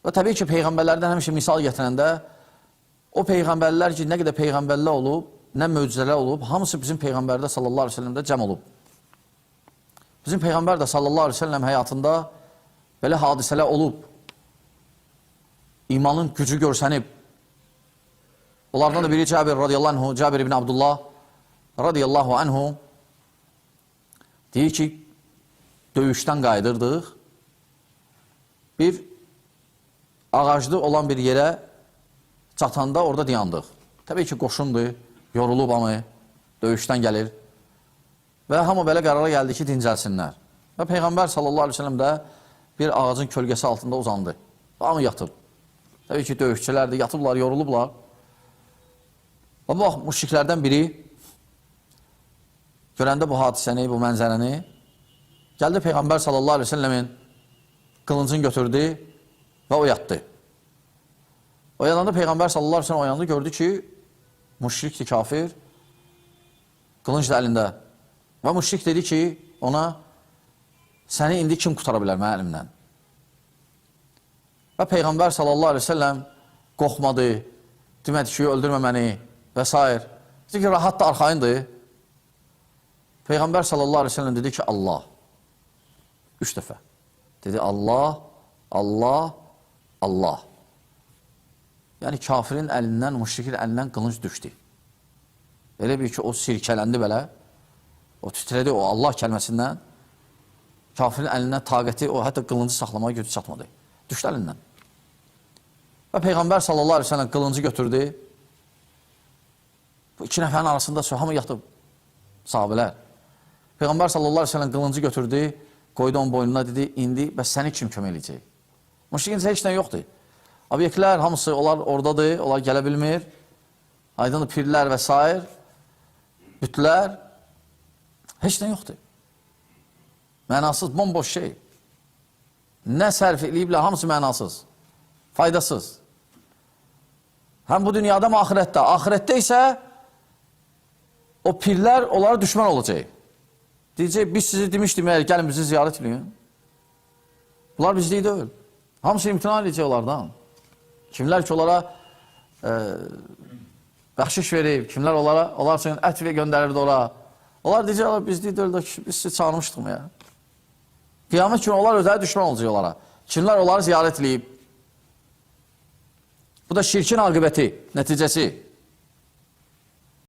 Və təbii ki, peyğəmbərlərdən həmişə misal gətirəndə o peyğəmbərlər ki, nə qədər peyğəmbərlər olub, nə möcüzələr olub, hamısı bizim peyğəmbərdə sallallahu əleyhi və səlləmdə cəm olub. Bizim peyğəmbər də sallallahu əleyhi və səlləm həyatında belə hadisələr olub. İmanın gücü görsənib. Onlardan da biri Cabir radiyallahu anhu, Cabir ibn Abdullah radiyallahu anhu deyir ki, döyüşdən qayıdırdıq. Bir ağaclı olan bir yerə çatanda orada dayandıq. Təbii ki, qoşundur, yorulub hamı, döyüşdən gəlir. Və hamı belə qərara gəldi ki, dincəlsinlər. Və Peyğəmbər sallallahu əleyhi və səlləm də bir ağacın kölgəsi altında uzandı. Və hamı yatıb. Təbii ki, döyüşçülərdir, yatıblar, yorulublar. Və bu vaxt müşriklərdən biri görəndə bu hadisəni, bu mənzərəni gəldi Peyğəmbər sallallahu əleyhi və səlləmin qılıncını götürdü və o yatdı. O yatanda Peyğəmbər sallallahu əleyhi və səlləm oyandı, gördü ki, müşrikdir, kafir, qılınc da əlində. Və müşrik dedi ki, ona, səni indi kim qutara bilər mənim əlimdən? Və Peyğəmbər sallallahu əleyhi və səlləm qorxmadı, demədi ki, öldürmə məni və s. Dedi ki, rahat da arxayındır. Peyğəmbər sallallahu əleyhi və səlləm dedi ki, Allah. 3 dəfə. Dedi, Allah, Allah, Allah. Yəni, kafirin əlindən, müşrikin əlindən qılınc düşdü. Elə bir ki, o sirkələndi belə, o titrədi o Allah kəlməsindən. Kafirin əlindən taqəti, o hətta qılıncı saxlamağa gücü çatmadı. Düşdü əlindən. Və Peyğəmbər sallallahu əleyhi və səlləm qılıncı götürdü. Bu iki nəfərin arasında hamı yatıb, sahabələr. Peyğəmbər sallallahu əleyhi və səlləm qılıncı götürdü, qoydu onun boynuna, dedi, indi bəs səni kim kömək eləyəcək? Müşrikin heç nə yoxdur. Obyektlər hamısı onlar oradadır, onlar gələ bilmir. Aydındır, pirlər və s. Bütlər, heç nə yoxdur. Mənasız, bomboş şey. Nə sərf eləyiblər, hamısı mənasız, faydasız. Həm bu dünyada, həm axirətdə. Axirətdə isə o pirlər onlara düşmən olacaq. Deyəcək, biz sizi demişdik, məyər gəlin bizi ziyarət eləyin. Bunlar bizlik deyil. Hamısı imtina edəcək onlardan. Kimlər ki onlara bəxşiş verib, kimlər onlara, onlar üçün ət göndərirdi ora. Onlar deyəcəklər, bizlik deyil, biz sizi çağırmışdıq mı ya? Qiyamət günü onlar özləri düşmən olacaq onlara. Kimlər onları ziyarət eləyib. Bu da şirkin aqibəti, nəticəsi.